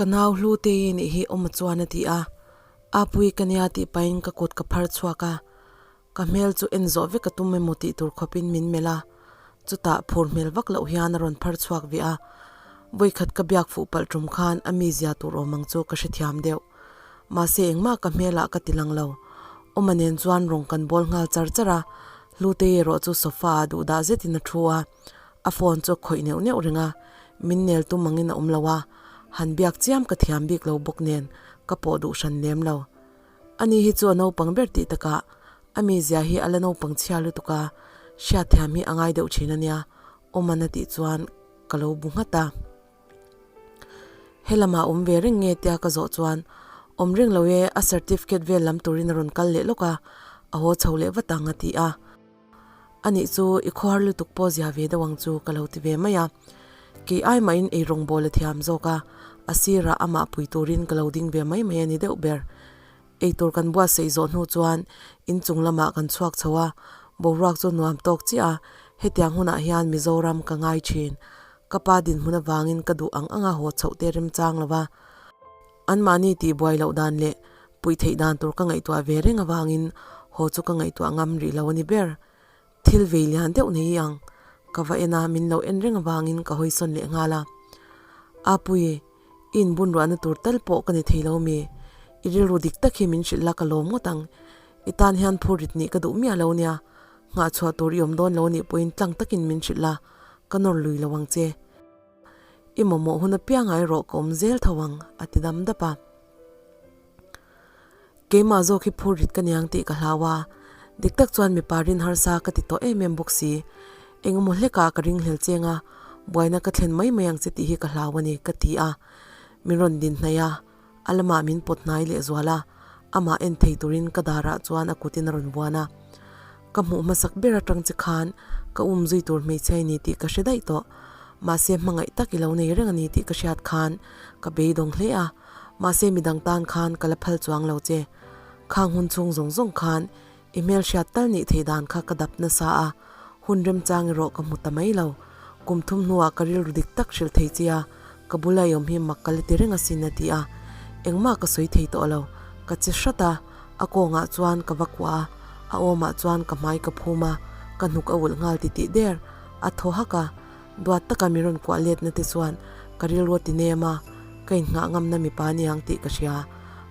Ka nau Hlutei nih hi awm chuan a ti a, Apui ka nia tih pahin ka kut ka phar chhuak a, ka hmel chu en zawh vek a tum emaw tih tur khawpin min melh a, chutah phur hmel vak loh hian a rawn phar chhuak ve a, vawikhat ka biak fuh palh tum khan a mizia tur awm ang chu ka hrethiam deuh. Mahse engmah ka hmelah ka ti lang lo. Awma nen chuan rawng kan bawl nghal char char a, Hlutei erawh chu sofa ah duhdah zetin a thu a, a phone chu a khawih neuh neuh reng a, min nel tum angin a awm lo a, han biak chiam ka thiam bik lo bawk nen ka pawh duh hran lem lo. Ani hi chu a naupang ber tih takah a mizia hi a la naupang chhia lutuk a, hriatthiam hi a ngai deuh thin a nia, Awman a tih chuan ka lo bu nghat a. Helamah awm ve reng nge tia ka zawh chuan awm reng lo e, a certificate vel lam turin a rawn kal leh lawk a, a haw chho leh vat ang a ti a. Anih chu i khawhar lutuk pawh zia ve deuh ang chu ka lo ti ve mai a. Kei ai mahin ei rawngbawl a thiam zawk a, a sirah amah pui turin ka lo ding ve mai mai a ni deuh ber. Eitur kan buatsaih zawh hnu chuan inchung lamah kan chhuak chho a, boruak chu nuam tawk chiah a, hetiang hunah hian Mizoram ka ngai thin. Ka pa dinhmun avangin ka duh ang anga haw chhoh te remchang lo va, anmahni tihbuai loh dan leh puih theih dan tur ka ngaihtuah ve reng avangin haw chu ka ngaihtuah ngam rih lo a ni ber. Thil vei lian deuh nei ang ka va en a, min lo en reng avangin ka hawi sawn leh nghal a. Apui, i inbun ruahna tur tal pawh ka ni thei lo mi? I rilru dik tak hi min hrilh la ka lawm ngawt ang. I tan hian phurrit nih ka duh miah lo nia. Nghahchhuah tur i awm dawn lo nih pawhin tlang takin min hrilh la, ka nawr lui lo ang che. I mamawh hun apiangah erawh ka awm zel tho ang, a ti dam dap a. Keimah zawk hi phurrit ka niang tih ka hlau a, dik tak chuan mipa rin harsa ka ti tawh em em bawk si. Engemaw hlekah ka ringhlel cheng a, buaina ka thlen mai mai ang che tih hi ka hlau a ni, ka ti a. Min rawn din hnaih a, a lamah min pawt hnai leh zual a, amah en thei turin ka darah chuan a kutin a rawn vuan a. Ka hmuh hmasak ber atang che khan ka um zui tur hmeichhia i ni tih ka hre daih tawh. Mahse hmangaih tak i lo nei reng a ni tih ka hriat khan ka beidawng hle a, mahse midang tan khan ka la phal chuang lo che. Khang hun chhung zawng zawng khan i hmelhriat tal nih theih dan kha ka dap nasa a, hun remchang erawh ka hmu ta mai lo. Kum thum hnuah ka rilru dik tak hrilh thei che a, ka bula i awm hi mak ka la ti reng asin a ti a. Engmah ka sawi thei tawh lo, ka che hrat a, a kawngah chuan ka va kuah a, a awmah chuan ka hmai ka phum a, ka hnuk a ulh nghal titih der. A thaw hak a, duat taka min rawn kuah letna te chuan ka rilru a ti nem a, ka innghah ngamna mipa niang tih ka hria.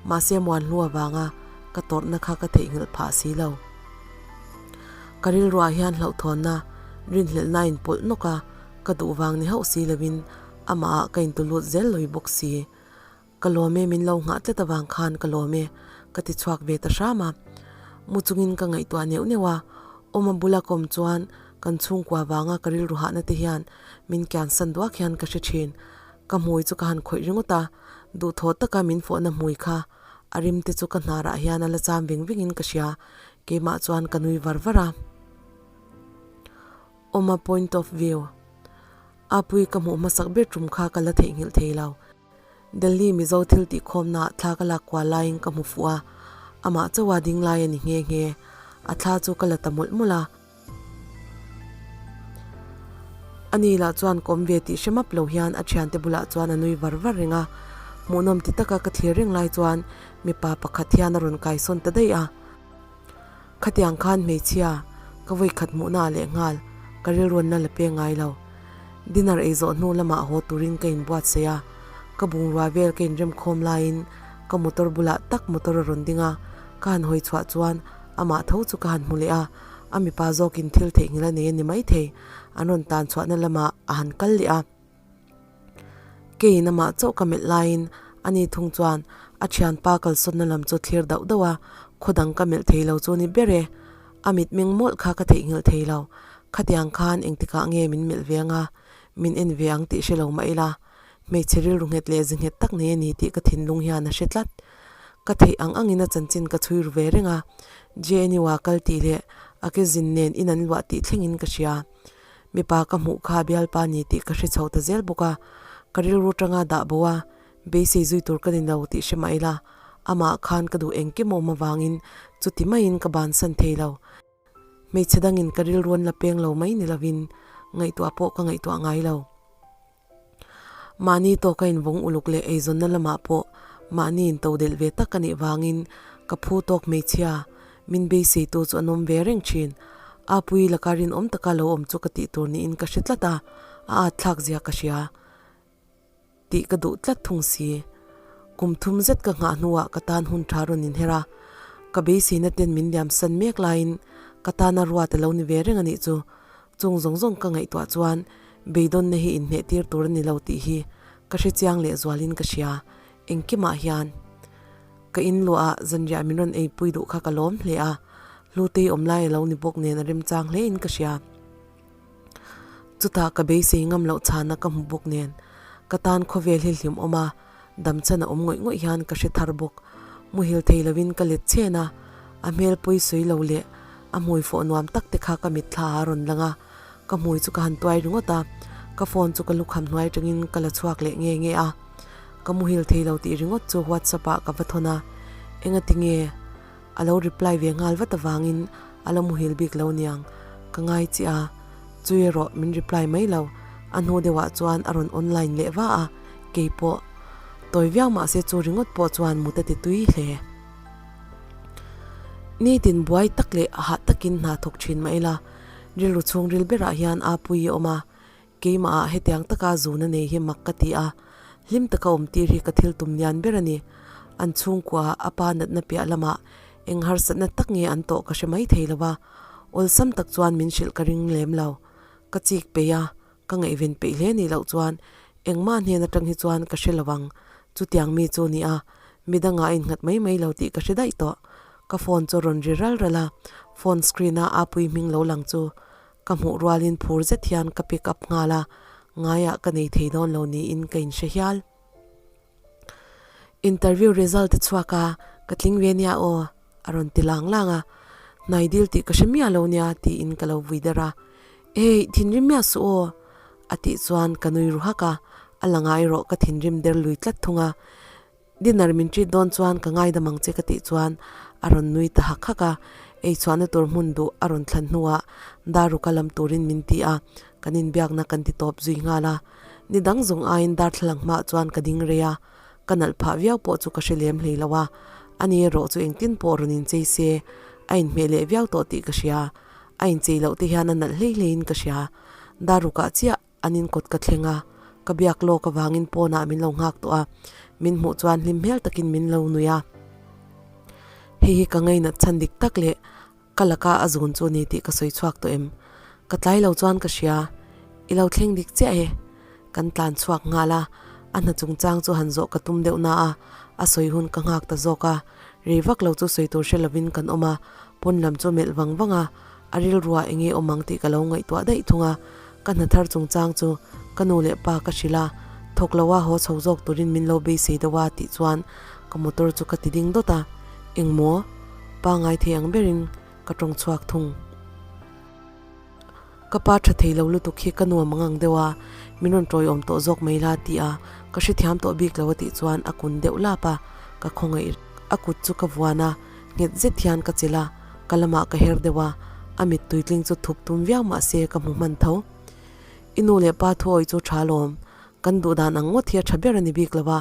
Mahse Muanhlu avanga ka tawrhna kha ka theihnghilh phah si lo. Ka rilruah hian hlauhthawnna, rinhlelhna a inpawlh nawk a, ka duh vang ni hauh si lovin amahah ka intulut zel lawi bawk si. Ka lawm e, min lo nghah tlat avang khan ka lawm e, ka ti chhuak ve ta hram a. Mu chungin ka ngaihtuah neuh neuh a, awma bula ka awm chuan kan chhungkua vanga ka rilru hahna te hian min kiansan duak hian ka hre thin. Ka hmui chu ka han khawih ringawt a, duhthawh taka min fawhna hmui kha a rim te chu ka hnarah hian a la cham veng vengin ka hria, keimah chuan ka nui var var a. Awma point of view. Apui ka hmuh hmasak ber tum kha ka la theihnghilh thei lo. Delhi Mizo thil tih khawmnaah thla ka lak kual laiin ka hmu fuh a, amah chauha ding lai a ni nghe nghe. A thla chu ka la ta mawlh mawlh a. Ani lah chuan ka awm ve tih hre map lo hian a thiante bulah chuan a nui var var reng a. Hmuhnawm ti taka ka thlir reng lai chuan mipa pakhat hian a rawn kaisawn ta daih a. Khatiang khan hmeichhia ka vawi khat hmuhna ah leh nghal ka rilruanna la pe ngai lo. Dinner ei zawh hnu lamah haw turin ka inbuatsaih a, ka bungrua vel ka inremkhawm laiin ka motor bulah tak motor a rawn ding a, ka han hawi chhuah chuan amah tho chu ka han hmu leh a, a mipa zawkin thil theihnghilh a nei a ni maithei, an rawn tan chhuahna lamah a han kal leh a. Keiin amah chauh ka melh laiin ani thung chuan a thianpa kalsawnna lam chu thlir dauh dauh a, khaw dang ka melh thei lo chu ni ber e. A mitmeng mawlh kha ka theihnghilh thei lo. Khatiang khan engtikah nge min melh ve anga min en ve ang tih hre lo mah ila, hmeichhe rilru nghet leh zi nghet tak nei a ni tih ka thinlung hian a hre tlat. Ka theih ang angin a chanchin ka chhui ru ve reng a, JNU-a kal tih leh a ke zin nen in an luah tih thlengin ka hria. Mipa ka hmuh kha bialpa ni tih ka hre chho ta zel bawk a, ka rilru tanga dah bo a, beisei zui tur ka ni lo tih hre mah ila, amah khan ka duh engkim awm avangin chuti maiin ka bansan thei lo. Hmeichhe dangin ka rilru an la peng lo mai ni lovin ngaihtuah pawh ka ngaihtuah ngai lo. Mahni tawka invawng uluk leh eizawnna lamah pawh mahni intodelh ve tak a nih vangin ka phu tawk hmeichhia min beiseitu chu an awm ve reng thin. Apui laka rinawm taka lo awm chu ka tih tur niin ka hre tlat a, a at thlak zia ka hria tih ka duh tlat thung si. Kum thum zet ka nghah hnuah ka tan hun tha rawn inher a, ka beiseina ten min liam san mek laiin ka tana ruat a lo ni ve reng a nih chu. Chung zawng zawng ka ngaihtuah chuan beidawnna hi inhneh tir tur a ni lo tih hi ka hre chiang leh zualin ka hria. Engkimah hian ka in luahah zanriah min rawn eipui duh kha ka lawm hle a, Hlutei awm lai a lo ni bawk nen a remchang hlein ka hria. Chutah ka beisei ngam loh chhana ka hmu bawk nen ka tan khawvel hi hlim awm a, damchhan a awm ngawih ngawih hian ka hre thar bawk. Muhil thei lovin ka let chhen a, a hmel pawi sawi lo leh a hmui fawh nuam tak te kha ka mitthla ah a rawn lang a, ka hmui chu ka han tuai ringawt a, ka phone chu ka lukham hnuai atangin ka la chhuak leh nge nge a, ka muhil thei lo tih ringawt chu whatsapp ah ka va thawn a, engati nge a lo reply ve nghal vat avangin a la muhil bik lo niang ka ngai chiah a, chu erawh min reply mai lo, a hnu deuhah chuan a rawn online leh va a, keipawh tawi viau mahse chu ringawt pawh chuan mut a ti tui hle. Nitin buai tak leh hah takin hna thawk thin mah ila, rilru chhungril berah hian Apuii a awm a, keimahah hetiang taka zun a nei hi mak ka ti a, hlim taka awm tir hi ka thil tum lian ber a ni. An chhungkua a pa natna piah lamah eng harsatna tak nge an tawh ka hre mai thei lo va, awlsam tak chuan min hrilh ka ring lem lo. Ka chik peih a, Ka ngaihven peih hle nih loh chuan engmah hnen atang hi chuan ka hre lo ang. Chutiang mi chu nia, midangah a innghat mai mai lo tih ka hre daih tawh. Ka phone chu rawn ri ral ral a, phone screen a Apuii hming lo lang chu ka hmuh rualin phur zet hian ka pick up nghal a, ngaiah ka nei thei dawn lo niin ka inhre hial. Interview result a chhuak a, ka tling ve nia aw, a rawn ti lang lang a. Hnai dil tih ka hre miah lo nia tiin ka lo vui der a. Hey, thinrim miah suh aw, a tih chuan ka nui ru hak a, a la ngai rawh ka thinrim der lui tlat thung a. Dinner min treat dawn chuan ka ngaidam ang che ka tih chuan a rawn nui ta hak hak a, ei chhuahna tur hmun duh a rawn thlan hnuah Daruka lam turin min ti a, kan inbiakna kan ti tawp zui nghal a. Ni dang zawng aiin darthlalang hmaah chuan ka ding rei a, ka nalh phah viau pawh chu ka hre lem hlei lo a, ani erawh chu engtin pawh rawn inchei se, a inhmeh leh viau tawh tih ka hria. A inchei loh te hian a nalh hlei hleiin ka hria. Darukah chiah an inkawt ka thleng a, ka biak lawk avangin pawnah min lo nghak tawh a, min hmuh chuan hlim hmel takin min lo nui a. Hei hi ka ngainat chhan dik tak leh Ka laka a zun chu ni tih ka sawi chhuak tawh em? Ka tlai lo chuan ka hria. I lo thleng dik chiah e. Kan tlan chhuak nghal a, a hna chungchang chu han zawh ka tum deuh na a, a sawi hun ka nghak ta zawk a. Rei vak lo chu sawi tur hre lovin kan awm a, pawn lam chu melh vang vang a, a rilruah eng nge awm ang tih ka lo ngaihtuah daih thung a. Ka hna thar chungchang chu ka nu leh pa ka hrilh a, thawk lo a haw chho zawk turin min lo beisei deuh a tih chuan ka motor chu ka ti ding dawt a, Engmaw? Pangai thei ang berin ka tawng chhuak thung. Ka pa tha thei lo lutuk hi ka nuam ang ang deuh a, min rawn tawiawm tawh zawk mai la ti a, ka hrethiam tawh bik lo a tih chuan a kun deuh lap a, ka khawngaih a kut chu ka vuan a, nghet zet hian ka chelh a, ka lamah ka her deuh a, a mit tuitling chu thup tum viau mah se ka hmu hman tho. I nu leh pa thuawi chu tha lawm, kan duh dan ang ngawt hi a tha ber a ni bik lo a,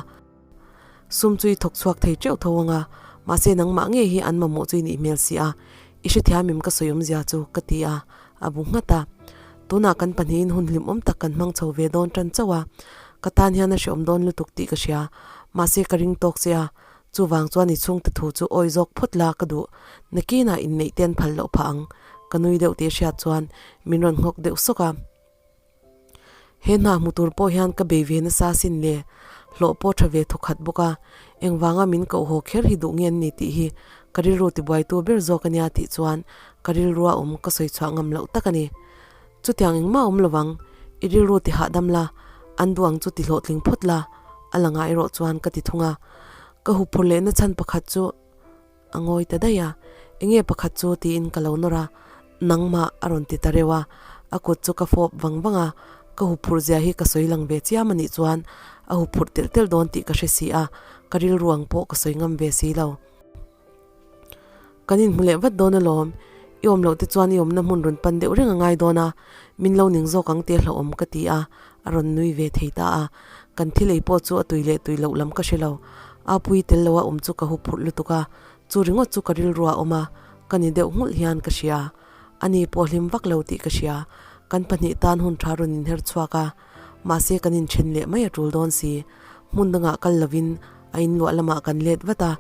Sum chu i thawk chhuak thei teuh tho ang a, mahse nangmah ngei hi an mamawh chu i nih hmel si a, i hrethiam em ka sawi awmzia chu ka ti a, a bu nghat a. Tunah kan pahnihin hun hlimawm tak kan hmang chho ve dawn tan chauh a, ka tan hian a hreawm dawn lutuk tih ka hria, mahse ka ring tawk che a, chuvang chuan i chhungte thu chu awi zawk phawt la ka duh, nakinah inneih te an phal loh phah ang, ka nui deuh tih hriat chuan min rawn nghawk deuh sawk a. He hna hmu tur pawh hian ka bei ve nasa sin le, hlawh pawh tha ve thawkhat bawk a, engvanga min koh haw kher hi duh nge an ni tih hi ka rilru tibuaitu ber zawk a nia tih chuan ka rilrua awm ka sawi chhuah ngam loh tak a ni. Chutiang engmah awm lovang, i rilru ti hahdam la, an duh ang chu ti hlawhtling phawt la, a la ngah erawh chuan ka ti thung a. Ka huphur lehna chhan pakhat chu. A ngawi ta daih a, Enge pakhat chu tiin ka lo nawr a, nangmah a rawn ti ta reuh a, a kut chu ka fawp vang vang a, ka huphurh zia hi ka sawi lang ve chiam a nih chuan a huphurh telh telh dawn tih ka hre si a, ka rilru ang pawh ka sawi ngam ve si lo. Kan inhmu leh vat dawn alawm, i awm loh te chuan i awmna hmun rawn pan deuh reng a ngai dawn a, min lo ning zawk ang tih a hlauhawm ka ti a, a rawn nui ve thei ta a. Kan thil ei pawh chu a tui leh tui loh lam ka hre lo. Apui tel loa awm chu ka hu phurh lutuk a, chu ringawt chu ka rilru a awm a, ka ni deuh nghulh hian ka hria. Ani pawh hlim vak lo tih ka hria. Kan pahnih tan hun tha rawn inher chhuak a, mahse kan inthen leh mai a tul dawn si. Hmun dangah kal lovin a inluah lamah kan let vat a,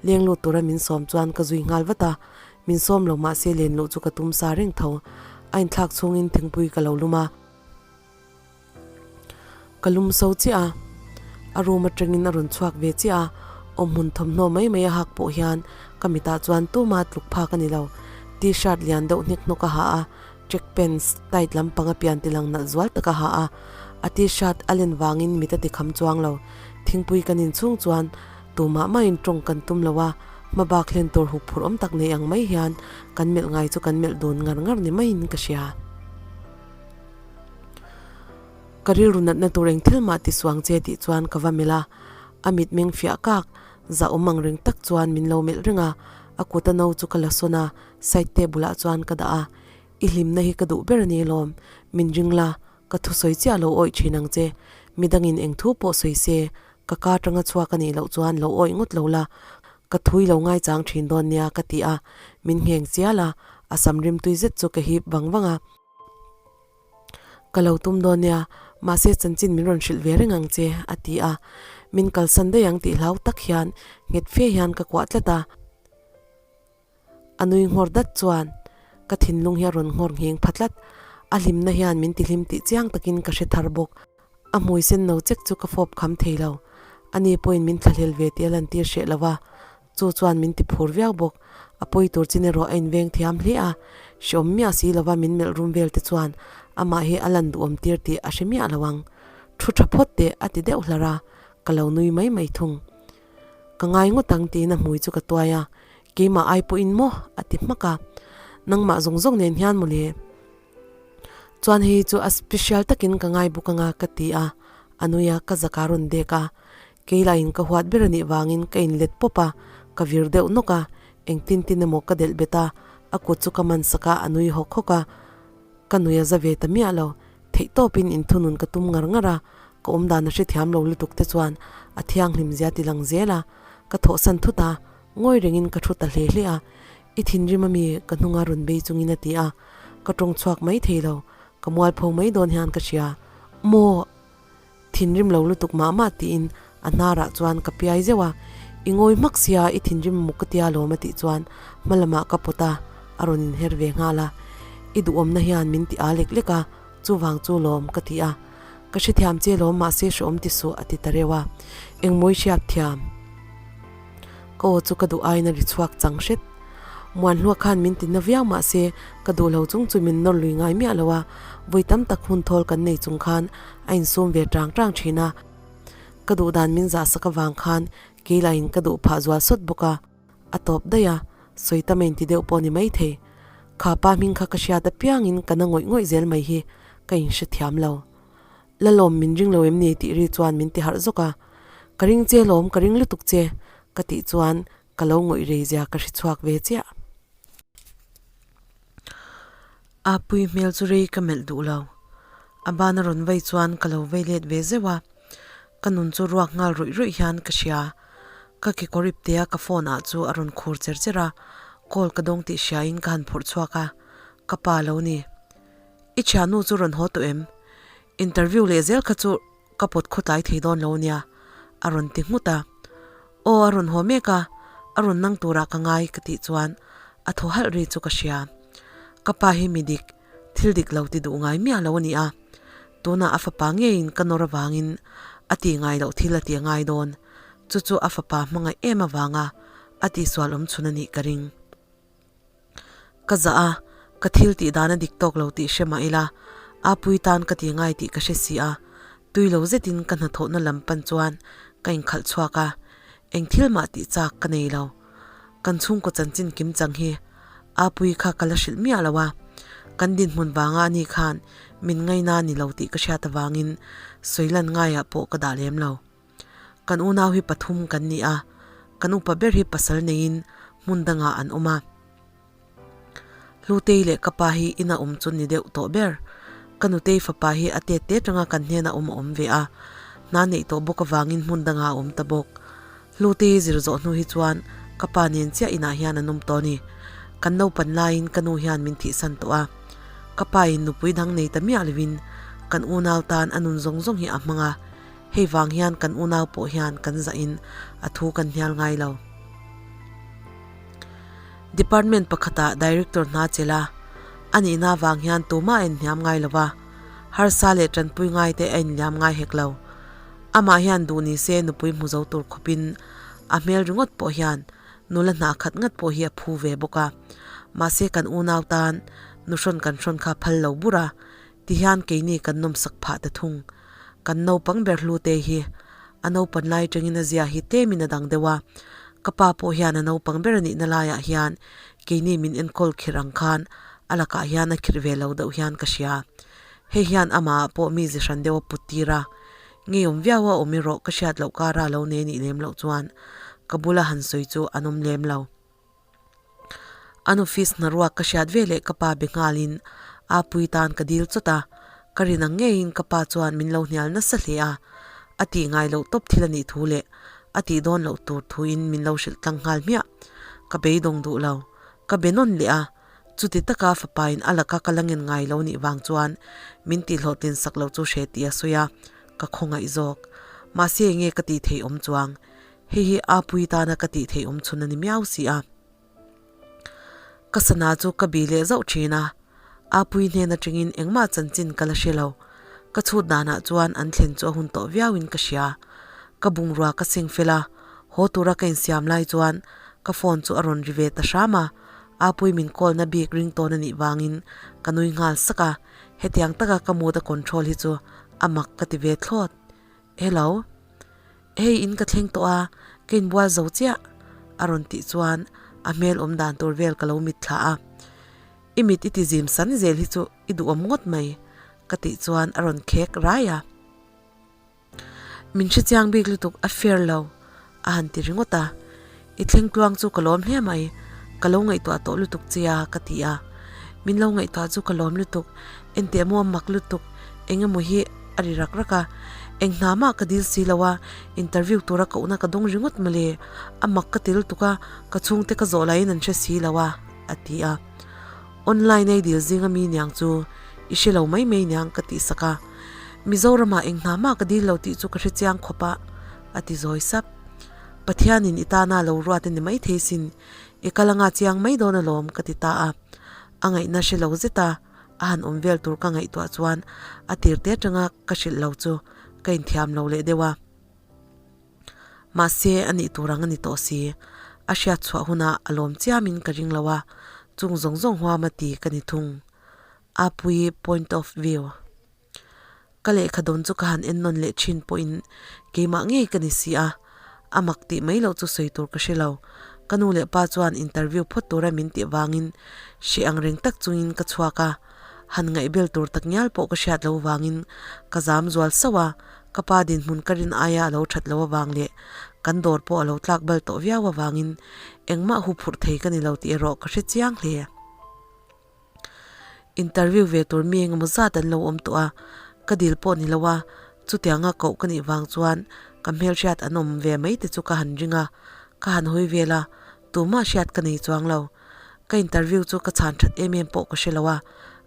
leng lut tura min sawm chuan ka zui nghal vat a. Min sawm lo mahse len luh chu ka tum sa reng tho. A inthlak chhungin thingpui ka lo lum a. Ka lum so chiah a, a room atangin a rawn chhuak ve chiah a, awmhmun thawmhnaw mai mai a hak pawh hian ka mitah chuan tuma tluk phak a ni lo. T-shirt lian deuh hnek hnawk a ha a, track pants tight lampang a pian tilang nalh zual tak a ha a, a T-shirt a len vangin mit a ti kham chuang lo. Thingpui kan inchhung chuan tumah mahin tawng kan tum lo a, hma bak hlen tur hup phurh awm tak nei ang mai hian kan melh ngai chu kan melh dun ngar ngar ni maiin ka hria. Ka rilru natna tur eng thil mah ti suang che tih chuan ka va melh a, a mit meng fiah kak, zah awm ang reng tak chuan min lo melh reng a, a kut a no chu ka la sawn a, side table ah chuan ka dah a, I hlimna hi ka duh ber a ni lawm, min ring la, ka thusawi chiah lo awih thin ang che, midangin eng thu pawh sawi se, ka ka atanga chhuak a nih loh chuan lo awih ngawt lo la, ka thui lo ngaichang thin dawn nia ka ti a, min ngheng chial a, a sam rimtui zet chu ka hip vang vang a. Ka lo tum dawn nia, mahse chanchin min rawn hrilh ve reng ang che, a ti a. Min kalsan daih ang tih hlau tak hian nghet fe hian ka kuah tlat a. A nui nghawr dat chuan ka thinlung hi a rawn nghawr ngheng pha tlat. A hlimna hian min tihlim tih chiang takin ka hre thar bawk. A hmui sen no chek chu ka fawp kham thei lo. Ani pawhin min thlahlel ve tih a lantir hreh lo va, Chu chuan min ti phur viau bawk. A pawi tur chin erawh a inveng thiam hle a, hreawm miah si lova min melh rum vel te chuan amah hi a lan duhawm tir tih a hre miah lo ang. Thu tha phawt teh a ti deuh hlar a, ka lo nui mai mai thung. Ka ngai ngawt ang tiin a hmui chu ka tuai a, keimah ai pawhin maw a ti hmak a, nangmah zawng zawng nen hian mawle. Chuan hei chu a special takin ka ngai bawk anga ka ti a, a nui a, ka zak a rawn dek a, Kei laiin ka huat ber a nih vangin ka inlet pawp a, ka vir deuh nawk a, engtin tin emaw ka delh bet a, a kut chu ka man sak a, a nui hawk hawk a, ka nui a za ve ta miah lo. Theihtawpin inthunun ka tum ngar ngar a, ka awmdan a hrethiam lo lutuk te chuan a thianghlim zia ti lang zel a, ka thawhsan thut a, ngawi rengin ka thu ta hle hle a, I thinrim ami ka hnunga rawn bei chungin a ti a, ka tawng chhuak mai thei lo, ka mualpho mai dawn hian ka hria, Maw? Thinrim lo lutuk mah mah tiin a hnarah chuan ka piai zeuh a, I ngawi hmak sia i thinrim muk ka tia lawm a tih chuan hma lamah ka pawt a, a rawn inher ve nghal a. I duhawmna hian min ti aa lek lek a, chuvang chu lawm ka ti a. Ka hrethiam che lawm mahse hreawm ti suh a ti ta reuh a. Engmawi hriat thiam. Ka aw chu ka duh aiin a ri chhuak chang hret. Muanhlua khan min ti na viau mahse ka duh lo chung chu min nawr lui ngai miah lo a, vawi tam tak hun thawl kan nei chung khan a insum ve tang tang thin a. Ka duh dan min zah sak avang khan kei lahin ka duh phah zual sawt bawk a, a tawp daih a, sawi tam a inti deuh pawh ni maithei. Kha pa hming kha ka hriat apiangin ka na ngawih ngawih zel mai hi ka inhrethiam lo. Lalawm min ring lo em ni tih ri chuan min ti harh zawk a, Ka ring che lawm, ka ring lutuk che ka tih chuan ka lo ngawih rei zia ka hre chhuak ve chiah. A pui hmel chu rei ka melh duh lo, a ban a rawn vei chuan ka lo vei let ve zeuh a, ka nun chu ruak nghal ruih ruih hian ka hria. Ka kekawr iptea ka phone ah chu a rawn khur cher cher a, call ka dawng tih hriain ka han phawrh chhuak a, ka pa lo ni. I thiannu chu rawn haw tawh em? Interview leh zel kha chu ka pawt khawtlai thei dawn lo nia, a rawn ti nghut a. Aw a rawn haw mek a, a rawn nang turah ka ngai ka tih chuan a thaw halh ri chu ka hria. Ka pa hi mi dik, thil dik lo ti duh ngai miah lo a ni a. Tunah a fapa ngeiin ka nawr avangin a tih ngai loh thil a ti a ngai dawn. Chu chu a fapa hmangaih em avanga a tihsual awm chhun a nih ka ring. Ka zah a, ka thil tih dan a dik tawk lo tih hre mah ila, Apui tan ka ti ngai tih ka hre si a, tui lo zetin ka hnathawhna lam pan chuan ka inkhalh chhuak a, eng thil mah tih chak ka nei lo. Kan chhungkaw chanchin kim chang hi Apui kha ka la hrilh miah lo a, kan dinhmun vanga ani khan min ngaina ni lo tih ka hriat avangin sawi lan ngaiah pawh ka dah lem lo. Kan unau hi pathum kan ni a, kan upa ber hi pasal neiin hmun dangah an awm a. Hlutei leh ka pa hi ina awm chu ni deuh tawh ber. Ka nutei fapa hi a tet te tanga kan hnena awm a awm ve a. Hna neih tawh bawk avangin hmun dangah a awm ta bawk. Hlute zir zawh hnu hi chuan ka pa nen chiah inah hian an awm tawh a ni. Kan naupan laiin ka nu hian min thihsan tawh a. Ka pa in nupui dang nei ta miah lovin kan unau tan a nun zawng zawng hi a hmang a, hei vang hian kan unau pawh hian kan zahin a thu kan hnial ngai lo. Department pakhatah Director hna chelh a, a nihna vang hian tumah a inhniam ngai lo va, harsa leh tanpui ngaite a inliam ngai hek lo. Amah hian duh ni se nupui hmu zo tur khawpin a hmel ringawt pawh hian nula hna khat ngat pawh hi a phu ve bawk a. Mahse kan unau tan nuhrawn kan hrawn kha phal lo bur a, tihian keini kan nawmsak phah ta thung. Kan naupang ber hlu te hi a naupan lai atangin a zia hi tlemin a dang deuh a, ka pa pawh hian a naupang ber a nihna laiah hian keini min enkawl khirh ang khan a lakah hian a khirh ve lo deuh hian ka hria. Hei hian amah ah pawh mi zi hran deuh a put tir a, ngeiawm viau a awm erawh ka hriat loh kara lo nei nih lem loh chuan ka bula han sawi chu an awm lem lo. An office hnaruak ka hriat ve leh ka pa be nghalin a pui tan ka dil chawt a, ka rin ang ngeiin ka pa chuan min lo hnial nasa hle a, a tih ngai loh tawp thil a nih thu leh a tih dawn loh tur thuin min lo hrilh tlang nghal hmiah. Ka beidawng duh lo. Ka be nawn leh a, Chuti taka fapain a laka ka la ngen ngai lo nih vang chuan min tihhlawhtlin sak loh chu hre tih a sawi a, ka khawngaih zawk. Mahse enge ka tih theih awm chuang? Hei hi a pui tana ka tih theih awm chhun a ni miau si a. Ka sana chu ka bih leh zauh thin a, a pui hnen atangin engmah chanchin ka la hre lo. Ka chhut danah chuan an thlen chu a hun tawh viauin ka hria. Ka bungrua ka seng fel a, haw tura ka insiam lai chuan ka phone chu a rawn ri ve ta hram a, Apui min call na bik ring tawn a nih vangin ka nui nghal sak a, hetiang taka ka mood a control hi chu a mak ka ti ve thlawt. Hello. Hei in ka thleng tawh a, ka inbual zo chiah a rawn tih chuan a hmel awm dan tur vel ka lo mit thla a. I mit i ti zim san zel hi chu i duhawm ngawt mai ka tih chuan a rawn khek rai a. Min hre chiang bik lutuk a fair lo a han ti ringawt a, I thleng tluang chu ka lawm hle mai, ka lo ngaihtuah tawh lutuk che a ka ti a, min lo ngaihtuah chu ka lawm lutuk, enteh maw mak lutuk eng emaw hi a ri rak rak a, eng hna mah ka dil si lo a, interview tura kohna ka dawng ringawt mawle, a mak ka ti lutuk a, ka chhungte ka zawh laiin an hre si lo a a ti a. Online ei dil zinga mi niang chu i hre lo mai mai niang ka tih sak a, Mizoramah eng hna mah ka dil lo tih chu ka hre chiang khawp a, a ti zawi sap. Pathianin i tana lo ruat a ni maithei sin, i kal anga chiang mai dawn alawm ka ti ta a. A ngaihna hre lo zet a, a han awm vel tur ka ngaihtuah chuan a tir te atanga ka hrilh lo chu ka inthiam lo leh deuh a. Mahse, a nih tur ang a ni tawh si. A hriat chhuah hunah a lawm chiamin ka ring lo a, chung zawng zawng huam a ti ka ni thung. Apuii point of view. Ka lehkha dawn chu ka han en nawn leh thin pawhin keimah ngei ka ni si a, a mak tih mai loh chu sawi tur ka hre lo. Ka nu leh pa chuan interview phawt tura min tih vangin hreh ang reng tak chungin ka chhuak a, han ngaihbel tur tak ngial pawh ka hriat lo vangin ka zam zual sauh a, Ka pa dinhmun ka rin aia a lo that lo avang leh kan dawr pawh a lo tlak bal tawh viau avangin engmah hu phurh thei ka ni lo tih erawh ka hre chiang hle. Interview ve tur mi engemaw zat an lo awm tawh a, ka dil pawh ni lo a, chutianga koh ka nih vang chuan ka hmelhriat an awm ve mai te chu ka han ring a, ka han hawi vel a, tumah hriat ka nei chuang lo. Ka interview chu ka chhan that em em pawh ka hre lo a,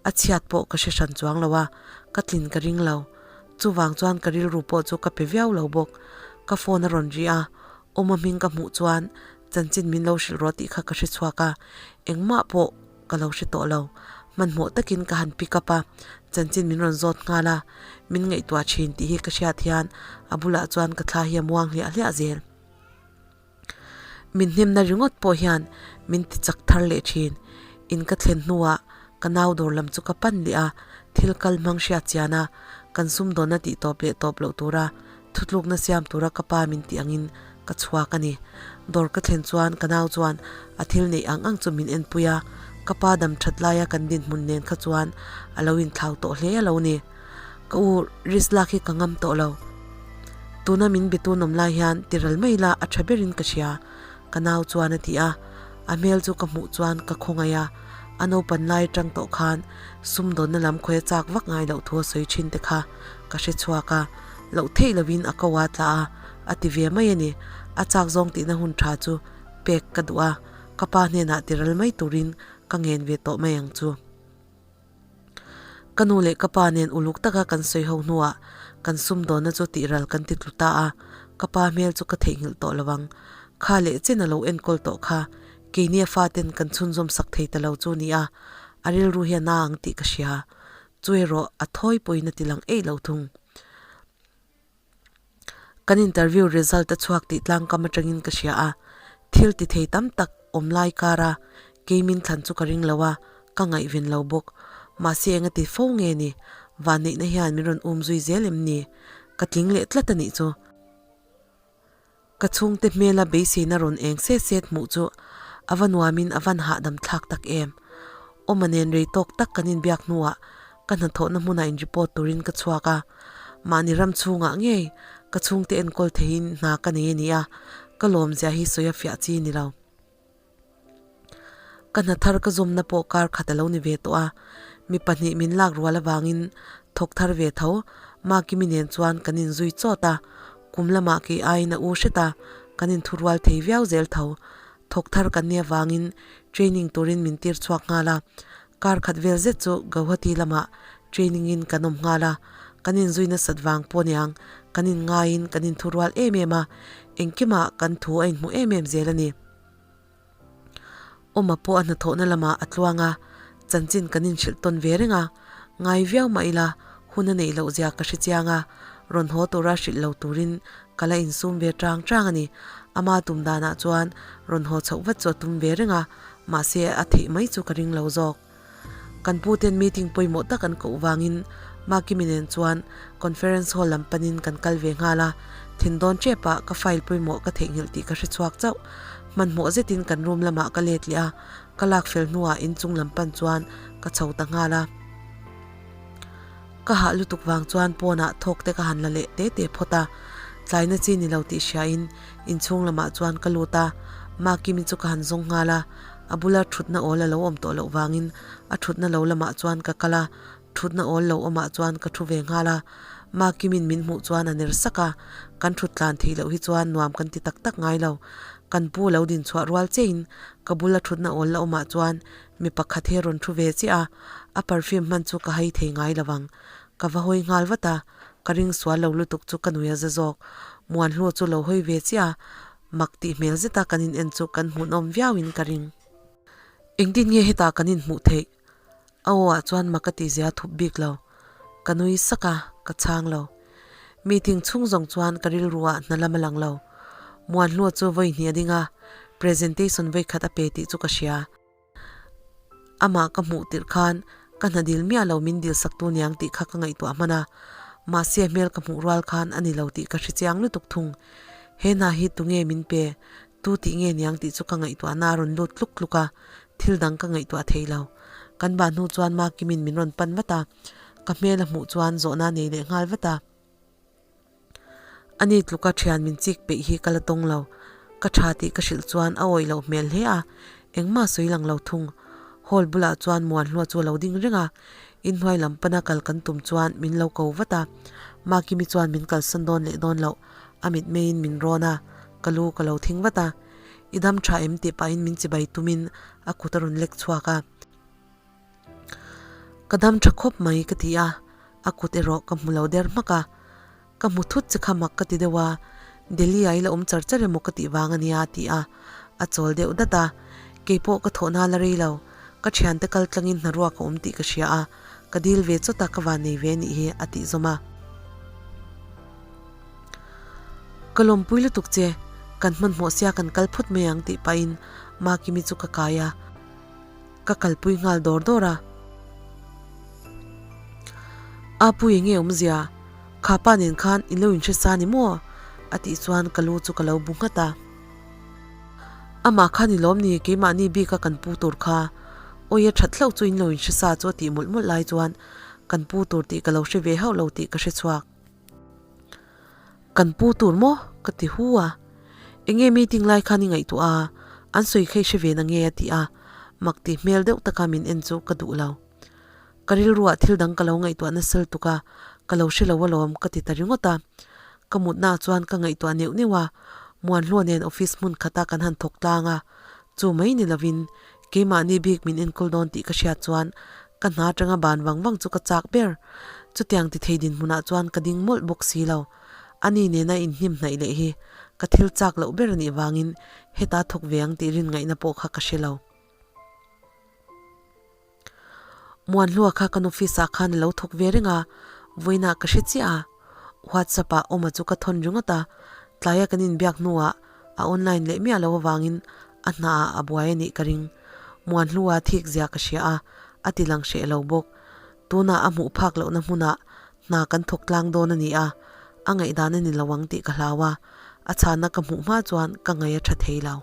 a chhiat pawh ka hre hran chuang lo a, ka tlin ka ring lo. Chuvang chuan ka rilru pawh chu ka pe viau lo bawk. Ka phone a rawn ri a, Awma hming ka hmuh chuan chanchin min lo hrilh rawh tih kha ka hre chhuak a, engmah pawh ka lo hre tawh lo. Hmanhmawh takin ka han pick up a, chanchin min rawn zawt nghal a, min ngaihtuah thin tih hi ka hriat hian a bulah chuan ka thla hi a muang hliah hliah zel. Min hnemna ringawt pawh hian min ti chak thar leh thin. In ka thlen hnuah ka nau dawr lam chu ka pan leh a, thil kal hmang hriat chian a, kan sumdawnna tih tawp leh tawp loh tura thutlukna siam tura ka pa min tih angin ka chhuak a ni. Dawr ka thlen chuan ka nau chuan a thil neih ang ang chu min enpui a, ka pa dam that laia kan dinhmun nen kha chuan a lo inthlau tawh hle a lo ni. Ka u risk lak hi ka ngam tawh lo. Tuna min be tun awm lai hian tiral mai la a tha berin ka hria, ka nau chuan a ti a. A hmel chu ka hmuh chuan ka khawngaih a, a naupan lai atang tawh khan sumdawnna lam khawi a chak vak ngai loh thu a sawi thin te kha ka hre chhuak a. Loh theih lovin a ko a tla a, a ti ve mai a ni. A chak zawng tihna hun tha chu pek ka duh a, ka pa hnenah ti ral mai turin ka ngen ve tawh mai ang chu. Ka nu leh ka pa nen uluk taka kan sawi ho hnuah kan sumdawnna chu tih ral kan ti tlu ta a, ka pa hmel chu ka theihnghilh tawh lo ang. Kha leh chen a lo enkawl tawh kha, keini a faten kan chhunzawm sak thei ta lo chu ni a, a rilru hi a na ang tih ka hria. Chu erawh a thawi pawhin a ti lang eih lo thung. Kan interview result a chhuak tih tlangkam atangin ka hria a, thil ti thei tam tak awm lai kara keimin thlan chu ka ring lo a, ka ngaihven lo bawk. Mahse eng a ti fo nge ni? Vanneihna hian min rawn um zui zel em ni? Ka tling leh tlat a nih chu. Ka chhungte hmela beiseina rawn eng set set hmuh chu a va nuamin a van hahdam thlak tak em. Awma nen rei tawk tak kan inbiak hnuah ka hnathawhna hmunah in report turin ka chhuak a, mahni ram chhungah ngei ka chhungte enkawl theihin hna ka nei a ni a, ka lawmzia hi sawi a fiah chi ni lo. Ka hna thar ka zawmna pawh kar khat a lo ni ve tawh a, mi pahnih min lak rual avangin thawk thar ve tho Makimi nen chuan kan inzui chawt a, kum lamah kei aiin a u hret a, kan inthurual thei viau zel tho. Thawk thar kan nih avangin training turin min tir chhuak nghal a, kar khat vel zet chu Gauhati lamah training in kan awm nghal a, kan inzui nasat vang pawh aniang kan inngaiin kan inthurual em em a, engkimah kan thu a inhmu em em zel a ni. Awma pawh a hnathawhna lamah a tluang a, chanchin kan inhrilh tawn ve reng a, ngai viau mah ila hun a neih loh zia ka hre chiang a, rawn haw tura hrilh lo turin ka la insum ve chang chang a ni. Ama tum danah chuan rawn haw chhoh vat chu a tum ve reng a, mahse a theih mai chu ka ring lo zawk. Kan pu ten meeting pawimawh tak an koh vangin Makimi nen chuan conference hall lam panin kan kal ve nghal a, thin dawn tep ah ka file pawimawh ka theihnghilh tih ka hre chhuak chauh. Hmanhmawh zetin kan room lamah ka let leh a, ka lak fel hnuah inchung lam pan chuan ka chho ta nghal a. Ka hah lutuk vang chuan pawnah thawk te ka han la leh te te phawt a, tlaina chi ni lo tih hriain inchhung lamah chuan ka lut a, Makimi chu ka han zawng nghal a, a bula thutna awl a lo awm tawh loh vangin a thutna lo lamah chuan ka kal a, thutna awl lo awmah chuan ka thu ve nghal a, Makimin min hmuh chuan a ner sak a, kan thut tlan theih loh hi chuan nuam kan ti tak tak ngai lo, kan pu lo din chhuah rual chiahin ka bula thutna awl la awmah chuan Mi pakhat hi a rawn thu ve chiah a, a perfume hman chu ka hai thei ngai lo ang. Ka va hawi nghal vat a, ka ring sual lo lutuk chu ka nui a za zawk. Muanhlu chu lo hawi ve chiah a, mak tih hmel zeta kan in en chu kan hmuhnawm viauin ka ring. Engtin nge hetah kan inhmuh theih? A aw ah chuan mak a tihzia a thup bik lo. Ka nui sak a, ka chhang lo. Meeting chhung zawng chuan ka rilru ah hna lam a lang lo. Muanhlu chu vawi hnih a ding a, presentation vawi khat a pe tih chu ka hria. Amah ka hmuh tirh khan ka hna dil miah lo min dil sak tu niang tih kha ka ngaihtuah hman a, mahse hmel ka hmuh rual khan a ni lo tih ka hre chiang lutuk thung. He hna hi tunge min pe, tu tih nge niang tih chu ka ngaihtuahna a rawn lut tluk tluk a, thil dang ka ngaihtuah thei lo. Kan bah hnu chuan Makimin min rawn pan vat a, ka hmel a hmuh chuan zawhna a nei leh nghal vat a. Ani tluka thian min chik peih hi ka la tawng lo. Ka tha tih ka hrilh chuan a awih loh hmel hle a, engmah sawi lang lo thung. Hall bulah chuan Muanhlua chu a lo ding reng a, inhnuai lam pana kal kan tum chuan min lo ko vat a. Makimi chuan min kalsan dawn leh dawn loh a mitmeiin min rawn a, ka lu ka lo thing vat a. I dam tha em tih pahin min chibai tumin a kut a rawn lek chhuak a. Ka dam tha khawp mai ka ti a, a kut erawh ka hmu lo der hmak a, ka hmu thut che kha mak ka ti deuh a, Delhi ah i la awm char char emaw ka tih vang a nia a ti a, a chawl deuh dat a, keipawh ka thawhna la rei lo, ka thiante kal tlangin hnaruak a awm tih ka hria a, ka dil ve chawt a ka van nei ve nih hi a tih zawm a. Ka lawmpui lutuk che, kan hmanhmawh sia kan kal phawt mai ang tih pahin Makimi chu ka kai a. Ka kalpui nghal dawr dawr a. Apu enge awmzia? Kha pa nen khan in lo inhre sa ni maw? A tih chuan ka lu chu ka lo bu nghat a. Amah kha ni lawm ni keimahni bika kan pu tur kha. Awi a that hlauh chu in lo inhre sa chu a tih mawlh mawlh lai chuan kan pu tur tih ka lo hre ve hauh lo tih ka hre chhuak. Kan pu tur maw? Ka ti hu a. Enge meeting lai khan i ngaihtuah a, an sawi kha i hre ve na nge a ti a, mak tih hmel deuh taka min en chu ka duh lo. Ka rilruah thil dang ka lo ngaihtuah nasal tuk a, Ka lo hre lo alawm ka ti ta ringawt a. Ka mutna ah chuan ka ngaihtuah neuh neuh a, Muanhlua nen office hmun khata kan han thawk tlang a, chu mai ni lovin keimahni bik min enkawl dawn tih ka hriat chuan ka hna atanga ban vang vang chu ka chak ber. Chutiang ti thei dinhmunah chuan ka ding mawlh bawk si lo. Ani nena inhnim hnaih leh hi ka thil chak loh ber anih vangin heta thawk ve ang tih rin ngaihna pawh kha ka hre lo. Muanhlua kha kan office ah khan a lo thawk ve reng a, vawiinah ka hre chiah a. WhatsApp ah Awma chu ka thawn ringawt a, tlaia kan inbiak hnuah a online leh miah lo avangin a hna ah a buai a nih ka ring. Muanhlua thik zia ka hria a, a ti lang hreh lo bawk. Tunah a hmuh phak lohna hmunah hna kan thawk tlang dawn a ni a, a ngaihdan a ni lo ang tih ka hlau a, a chhanna ka hmuh hma chuan ka ngaih a tha thei lo.